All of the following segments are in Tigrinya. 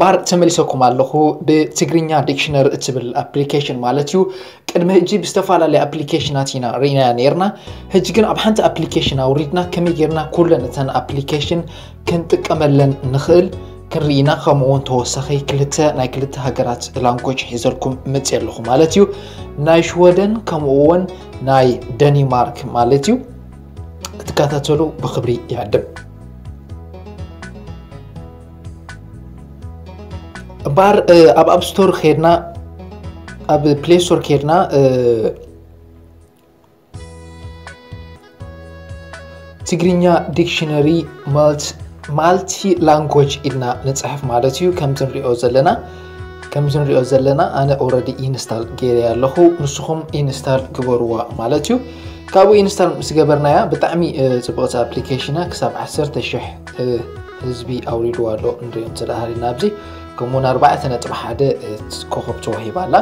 ባር ተመሊሰኩም ኣለኹ። ብትግርኛ ዲክሽነሪ እትብል ኣፕሊኬሽን ማለት እዩ። ቅድሚ ሕጂ ብዝተፈላለየ ኣፕሊኬሽናት ኢና ርኢናያ ነርና። ሕጂ ግን ኣብ ሓንቲ ኣፕሊኬሽን ኣውሪድና ከመይ ጌርና ኩለን እተን ኣፕሊኬሽን ክንጥቀመለን ንኽእል ክንርኢና፣ ከምኡ እውን ተወሳኺ ክልተ ናይ ክልተ ሃገራት ላንጎጅ ሒዘልኩም መፅእ ኣለኹ ማለት እዩ። ናይ ሽወደን ከምኡ እውን ናይ ደኒማርክ ማለት እዩ። ክትከታተሉ ብክብሪ ይዕድም። እምበኣር ኣብ ኣብ ስቶር ከድና ኣብ ፕሌይ ስቶር ከድና ትግርኛ ዲክሽነሪ ማልቲ ላንጎጅ ኢልና ንፅሕፍ ማለት እዩ። ከምዚ ንሪኦ ዘለና ከምዚ ንሪኦ ዘለና ኣነ ኦረዲ ኢንስታል ገይረ ኣለኹ። ንስኹም ኢንስታል ግበርዋ ማለት እዩ። ካብኡ ኢንስታል ምስ ገበርናያ ብጣዕሚ ፅቡቕቲ ኣፕሊኬሽና ክሳብ ዓሰርተ ሽሕ ህዝቢ ኣውሪድዋ ኣሎ። ንሪኦም ዝደሃሪና ኣብዚ ከምኡውን ኣርባዕተ ነጥቢ ሓደ ኮኸብ ተዋሂባ ኣላ።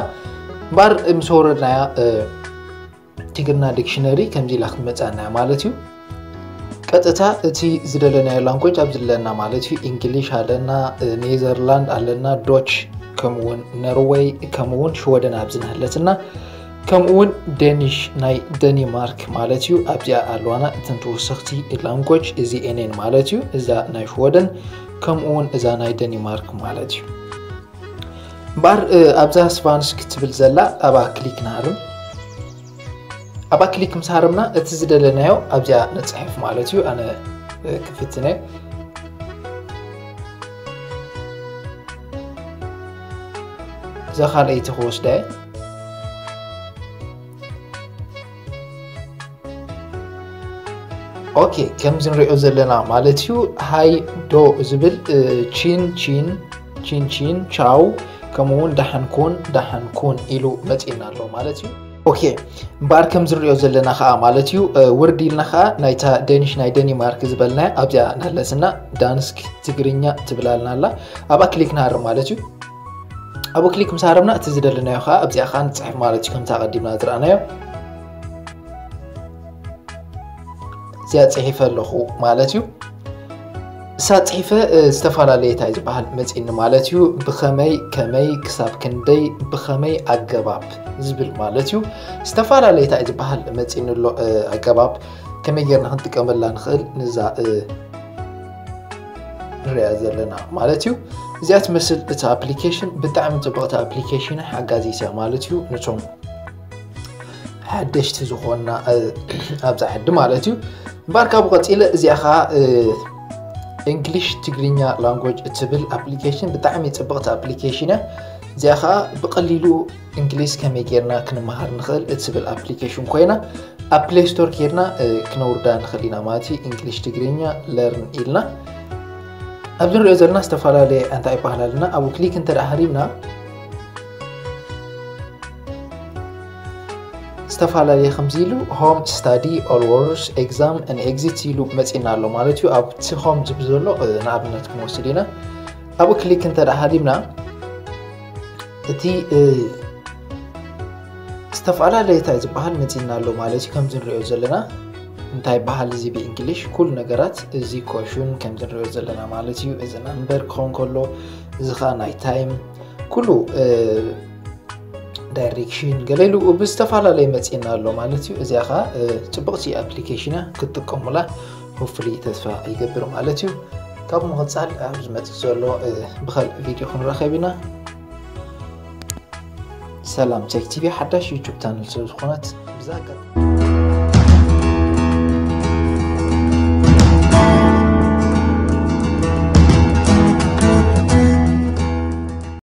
እምበኣር ምስ ኣውረድናያ ትግርና ዲክሽነሪ ከምዚ ኢላ ክትመፅኣና ማለት እዩ። ቀጥታ እቲ ዝደለናዮ ላንጎጅ ኣብ ዝለና ማለት እዩ። ኢንግሊሽ ኣለና፣ ኔዘርላንድ ኣለና፣ ዶች ከምኡውን ኖርወይ ከምኡውን ሽወደን ኣብዚ ንሃለትና ከምኡውን ደኒሽ ናይ ደኒማርክ ማለት እዩ። ኣብዚኣ ኣለዋና እተን ተወሰኽቲ ላንጎጅ እዚ ኤንን ማለት እዩ። እዛ ናይ ሽወደን ከምኡውን እዛ ናይ ደኒማርክ ማለት እዩ። እምበኣር ኣብዛ ስቫንስክ ትብል ዘላ ኣብኣ ክሊክ ንሃርም። ኣብኣ ክሊክ ምስ ሃረምና እቲ ዝደለናዮ ኣብዚኣ ንፅሕፍ ማለት እዩ። ኣነ ክፍትነ እዛ ካልኣይቲ ክወስዳ እየ። ኦኬ፣ ከምዚ ንሪኦ ዘለና ማለት እዩ። ሃይ ዶ ዝብል ቺን ቺን ቺን ቺን ቻው ከምኡውን ደሓን ኩን ደሓን ኩን ኢሉ መፂና ኣሎ ማለት እዩ። ኦኬ፣ እምበኣር ከምዚ ንሪኦ ዘለና ከዓ ማለት እዩ። ውርድ ኢልና ከዓ ናይታ ደኒሽ ናይ ደኒማርክ ዝበልናያ ኣብዚኣ ናለትና ዳንስክ ትግርኛ ትብላልና ኣላ። ኣብኣ ክሊክ ንሃርም ማለት እዩ። ኣብኡ ክሊክ ምስ ሃረምና እቲ ዝደለናዮ ከዓ ኣብዚኣ ከዓ ንፅሕፍ ማለት እዩ። ከምታ ቀዲምና ዝረኣናዮ እዚኣ ፅሒፈ ኣለኹ ማለት እዩ። እሳ ፅሒፈ ዝተፈላለየ እንታይ ዝበሃል መፂኒ ማለት እዩ። ብኸመይ ከመይ ክሳብ ክንደይ ብኸመይ ኣገባብ ዝብል ማለት እዩ። ዝተፈላለየ እንታይ ዝበሃል መፂኒ ኣሎ ኣገባብ ከመይ ጌርና ክንጥቀመላ ንኽእል ንዛ ንሪኣ ዘለና ማለት እዩ። እዚኣ ትመስል እታ ኣፕሊኬሽን ብጣዕሚ ፅብቕቲ ኣፕሊኬሽን ሓጋዚት እያ ማለት እዩ። ነቶም ሓደሽቲ ዝኾንና ኣብዛ ዓዲ ማለት እዩ። እምበኣር ካብኡ ቀፂለ እዚኣ ከዓ እንግሊሽ ትግርኛ ላንጎጅ እትብል ኣፕሊኬሽን ብጣዕሚ ፅብቕቲ ኣፕሊኬሽን እያ። እዚኣ ከዓ ብቐሊሉ እንግሊዝ ከመይ ጌርና ክንመሃር ንኽእል እትብል ኣፕሊኬሽን ኮይና ኣብ ፕሌይ ስቶር ኬድና ክነውርዳ ንኽእል ኢና ማለት እዩ። እንግሊሽ ትግርኛ ለርን ኢልና ኣብዚ ንሪኦ ዘለና ዝተፈላለየ እንታይ ይበሃል ኣለና። ኣብኡ ክሊክ እንተ ደኣ ሃሪምና ዝተፈላለየ ከምዚ ኢሉ ሆም ስታዲ ኦል ወርስ ኤግዛም ን ኤግዚት ኢሉ መፂና ኣሎ ማለት እዩ። ኣብቲ ሆም ዝብል ዘሎ ንኣብነት ክንወስድ ኢና። ኣብኡ ክሊክ እንተ ደኣ ሃሊምና እቲ ዝተፈላለየ እንታይ ዝበሃል መፂና ኣሎ ማለት እዩ። ከምዚ ንሪኦ ዘለና እንታይ በሃል እዚ ብእንግሊሽ ኩሉ ነገራት እዚ ኮሹን ከምዚ ንሪኦ ዘለና ማለት እዩ። እዚ ናምበር ክኸውን ከሎ እዚ ከዓ ናይ ታይም ኩሉ ዳይሬክሽን ገለ ኢሉ ብዝተፈላለየ መፂና ኣሎ ማለት እዩ። እዚኣ ከዓ ፅቡቕቲ ኣፕሊኬሽን ክትጥቀሙላ ሆፍሊ ተስፋ ይገብር ማለት እዩ። ካብ ምቕፃል ኣብ ዝመፅእ ዘሎ ብኸልእ ቪድዮ ክንራኸብ ኢና። ሰላም ቴክ ቲቪ ሓዳሽ ዩቱብ ቻነል ስለ ዝኾነት ብዛ ኣጋጣሚ